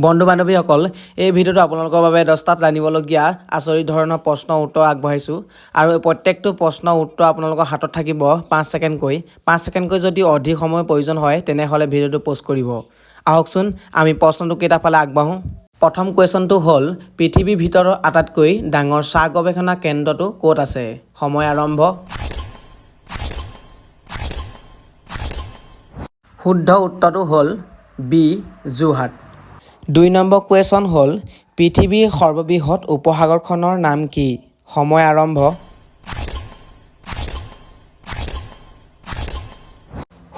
বন্ধু বান্ধৱীসকল, এই ভিডিঅ'টো আপোনালোকৰ বাবে 10টাত জানিবলগীয়া আচৰিত ধৰণৰ প্ৰশ্ন উত্তৰ আগবঢ়াইছোঁ আৰু এই প্ৰত্যেকটো প্ৰশ্ন উত্তৰ আপোনালোকৰ হাতত থাকিব 5 ছেকেণ্ডকৈ। 5 ছেকেণ্ডকৈ যদি অধিক সময় প্ৰয়োজন হয়, তেনেহ'লে ভিডিঅ'টো প'জ কৰিব। আহকচোন, আমি প্ৰশ্নটো কেইটা ফালে আগবাঢ়োঁ। প্ৰথম কুৱেশ্যনটো হ'ল, পৃথিৱীৰ ভিতৰত আটাইতকৈ ডাঙৰ চাহ গৱেষণা কেন্দ্ৰটো ক'ত আছে? সময় আৰম্ভ। শুদ্ধ উত্তৰটো হ'ল বি, যোৰহাট। 2 নম্বৰ কুৱেশ্যন হ'ল, পৃথিৱীৰ সৰ্ববৃহৎ উপসাগৰখনৰ নাম কি? সময় আৰম্ভ।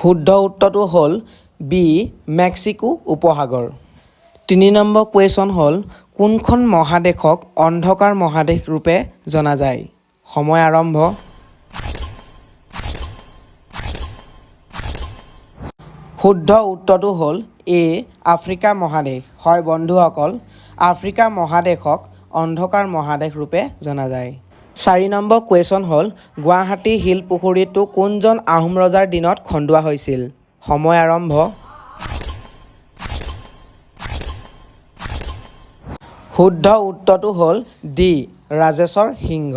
শুদ্ধ উত্তৰটো হ'ল বি, মেক্সিকো উপসাগৰ। 3 নম্বৰ কুৱেশ্যন হ'ল, কোনখন মহাদেশক অন্ধকাৰ মহাদেশ ৰূপে জনা যায়? সময় আৰম্ভ। শুদ্ধ উত্তৰটো হ'ল এ, আফ্ৰিকা মহাদেশ। হয় বন্ধুসকল, আফ্ৰিকা মহাদেশক অন্ধকাৰ মহাদেশ ৰূপে জনা যায়। 4 নম্বৰ কুৱেশ্যন হ'ল, গুৱাহাটী শিলপুখুৰীটো কোনজন আহোম ৰজাৰ দিনত খন্দোৱা হৈছিল? সময় আৰম্ভ। শুদ্ধ উত্তৰটো হ'ল ডি, ৰাজেশ্বৰ সিংহ।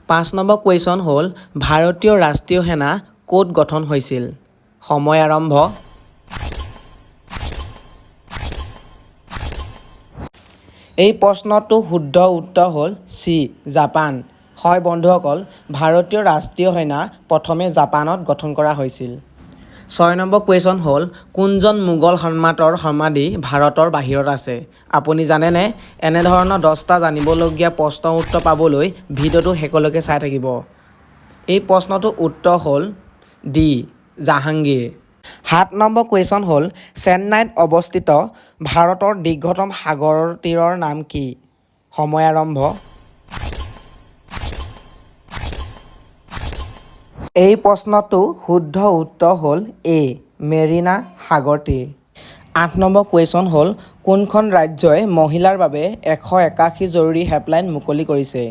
5 নম্বৰ কুৱেশ্যন হ'ল, ভাৰতীয় ৰাষ্ট্ৰীয় সেনা ক'ত গঠন হৈছিল? সময় আৰম্ভ। এই প্ৰশ্নটো শুদ্ধ উত্তৰ হ'ল চি, জাপান। হয় বন্ধুসকল, ভাৰতীয় ৰাষ্ট্ৰীয় সেনা প্ৰথমে জাপানত গঠন কৰা হৈছিল। 6 নম্বৰ কুৱেশ্যন হ'ল, কোনজন মোগল সম্ৰাটৰ সমাধি ভাৰতৰ বাহিৰত আছে, আপুনি জানেনে? এনেধৰণৰ 10টা জানিবলগীয়া প্ৰশ্ন উত্তৰ পাবলৈ ভিডিঅ'টো শেষলৈকে চাই থাকিব। এই প্ৰশ্নটোৰ উত্তৰ হ'ল ডি, জাহাংগীৰ। 7 নম্বৰ কুৱেশ্যন হ'ল, চেন্নাইত অৱস্থিত ভাৰতৰ দীৰ্ঘতম সাগৰ তীৰৰ নাম কি? সময় আৰম্ভ। এই প্ৰশ্নটো শুদ্ধ উত্তৰ হ'ল এ, মেৰিনা সাগৰ তীৰ। 8 নম্বৰ কুৱেশ্যন হ'ল, কোনখন ৰাজ্যই মহিলাৰ বাবে 181 জৰুৰী হেল্পলাইন মুকলি কৰিছে?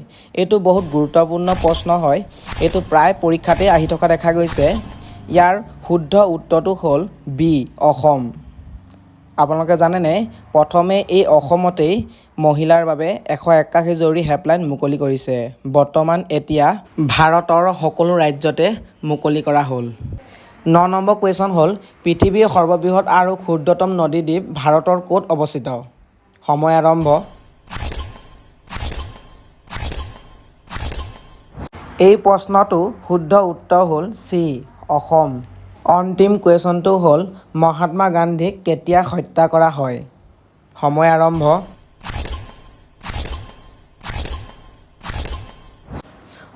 এইটো বহুত গুৰুত্বপূৰ্ণ প্ৰশ্ন হয়। এইটো প্ৰায় পৰীক্ষাতেই আহি থকা দেখা গৈছে। ইয়াৰ শুদ্ধ উত্তৰটো হ'ল বি, অসম। আপোনালোকে জানেনে, প্ৰথমে এই অসমতেই মহিলাৰ বাবে 181 জৰুৰী হেল্পলাইন মুকলি কৰিছে। বৰ্তমান এতিয়া ভাৰতৰ সকলো ৰাজ্যতে মুকলি কৰা হ'ল। 9 নম্বৰ কুৱেশ্যন হ'ল, পৃথিৱীৰ সৰ্ববৃহৎ আৰু ক্ষুদ্ৰতম নদীদ্বীপ ভাৰতৰ ক'ত অৱস্থিত? সময় আৰম্ভ। এই প্ৰশ্নটো শুদ্ধ উত্তৰ হ'ল চি, অসম। অন্তিম কুৱেশ্যনটো হ'ল, মহাত্মা গান্ধীক কেতিয়া হত্যা কৰা হয়? সময় আৰম্ভ।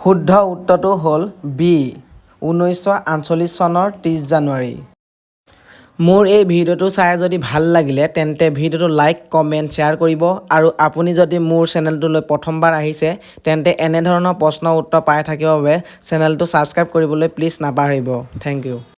শুদ্ধ উত্তৰটো হ'ল বি, 1948 চনৰ 30 জানুৱাৰী। মোৰ এই ভিডিঅ'টো চাই যদি ভাল লাগিলে, তেন্তে ভিডিঅ'টো লাইক, কমেণ্ট, শ্বেয়াৰ কৰিব আৰু আপুনি যদি মোৰ চেনেলটোলৈ প্ৰথমবাৰ আহিছে, তেন্তে এনেধৰণৰ প্ৰশ্ন উত্তৰ পাই থাকিবৰ বাবে চেনেলটো ছাবস্ক্ৰাইব কৰিবলৈ প্লিজ নাপাহৰিব। Thank U.